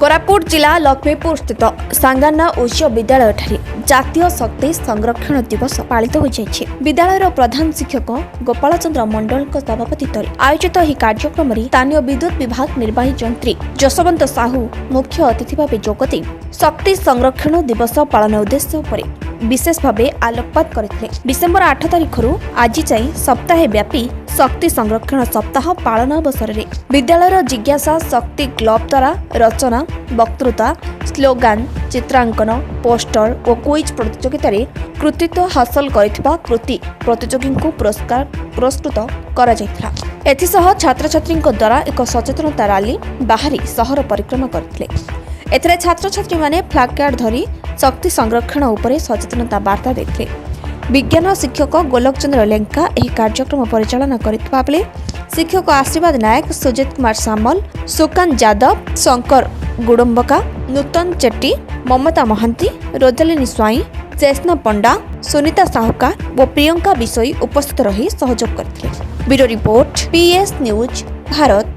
କୋରାପୁଟ ଜିଲ୍ଲା ଲକ୍ଷ୍ମୀପୁର ସ୍ଥିତ ସାଙ୍ଗାନା ଉଚ୍ଚ ବିଦ୍ୟାଳୟଠାରେ ଜାତୀୟ ଶକ୍ତି ସଂରକ୍ଷଣ ଦିବସ ପାଳିତ ହୋଇଯାଇଛି। ବିଦ୍ୟାଳୟର ପ୍ରଧାନ ଶିକ୍ଷକ ଗୋପାଳ ଚନ୍ଦ୍ର ମଣ୍ଡଳଙ୍କ ସଭାପତିତ୍ୱରେ ଆୟୋଜିତ ଏହି କାର୍ଯ୍ୟକ୍ରମରେ ସ୍ଥାନୀୟ ବିଦ୍ୟୁତ ବିଭାଗ ନିର୍ବାହୀ ଯନ୍ତ୍ରୀ ଯଶୋବନ୍ତ ସାହୁ ମୁଖ୍ୟ ଅତିଥି ଭାବେ ଯୋଗଦେଇ ଶକ୍ତି ସଂରକ୍ଷଣ ଦିବସ ପାଳନ ଉଦ୍ଦେଶ୍ୟ ଉପରେ ବିଶେଷ ଭାବେ ଆଲୋକପାତ କରିଥିଲେ। ଡିସେମ୍ବର 8 ତାରିଖରୁ ଆଜି ଯାଏଁ ସପ୍ତାହେ ବ୍ୟାପୀ ଶକ୍ତି ସଂରକ୍ଷଣ ସପ୍ତାହ ପାଳନ ଅବସରରେ ବିଦ୍ୟାଳୟର ଜିଜ୍ଞାସା ଶକ୍ତି କ୍ଲବ ଦ୍ୱାରା ରଚନା, ବକ୍ତୃତା, ସ୍ଲୋଗାନ, ଚିତ୍ରାଙ୍କନ, ପୋଷ୍ଟର ଓ କୁଇଜ୍ ପ୍ରତିଯୋଗିତାରେ କୃତିତ୍ୱ ହାସଲ କରିଥିବା କୃତି ପ୍ରତିଯୋଗୀଙ୍କୁ ପୁରସ୍କାର ପୁରସ୍କୃତ କରାଯାଇଥିଲା। ଏଥିସହ ଛାତ୍ରଛାତ୍ରୀଙ୍କ ଦ୍ୱାରା ଏକ ସଚେତନତା ରାଲି ବାହାରି ସହର ପରିକ୍ରମା କରିଥିଲେ। ଏଥିରେ ଛାତ୍ରଛାତ୍ରୀମାନେ ପ୍ଲାକାର୍ଡ ଧରି ଶକ୍ତି ସଂରକ୍ଷଣ ଉପରେ ସଚେତନତା ବାର୍ତ୍ତା ଦେଇଥିଲେ। ବିଜ୍ଞାନ ଶିକ୍ଷକ ଗୋଲକ ଚନ୍ଦ୍ର ଲେଙ୍କା ଏହି କାର୍ଯ୍ୟକ୍ରମ ପରିଚାଳନା କରିଥିବା ବେଳେ ଶିକ୍ଷକ ଆଶୀର୍ବାଦ ନାୟକ, ସୁଜିତ କୁମାର ସାମଲ, ସୁକାନ୍ତ ଯାଦବ, ଶଙ୍କର ଗୁଡମ୍ବକା, ନୂତନ ଚେଟ୍ଟି, ମମତା ମହାନ୍ତି, ରୋଜାଲିନୀ ସ୍ୱାଇଁ, ଜେସ୍ନା ପଣ୍ଡା, ସୁନିତା ସାହୁକାର ଓ ପ୍ରିୟଙ୍କା ବିଷୋଇ ଉପସ୍ଥିତ ରହି ସହଯୋଗ କରିଥିଲେ। Bureau report, PS news Bharat.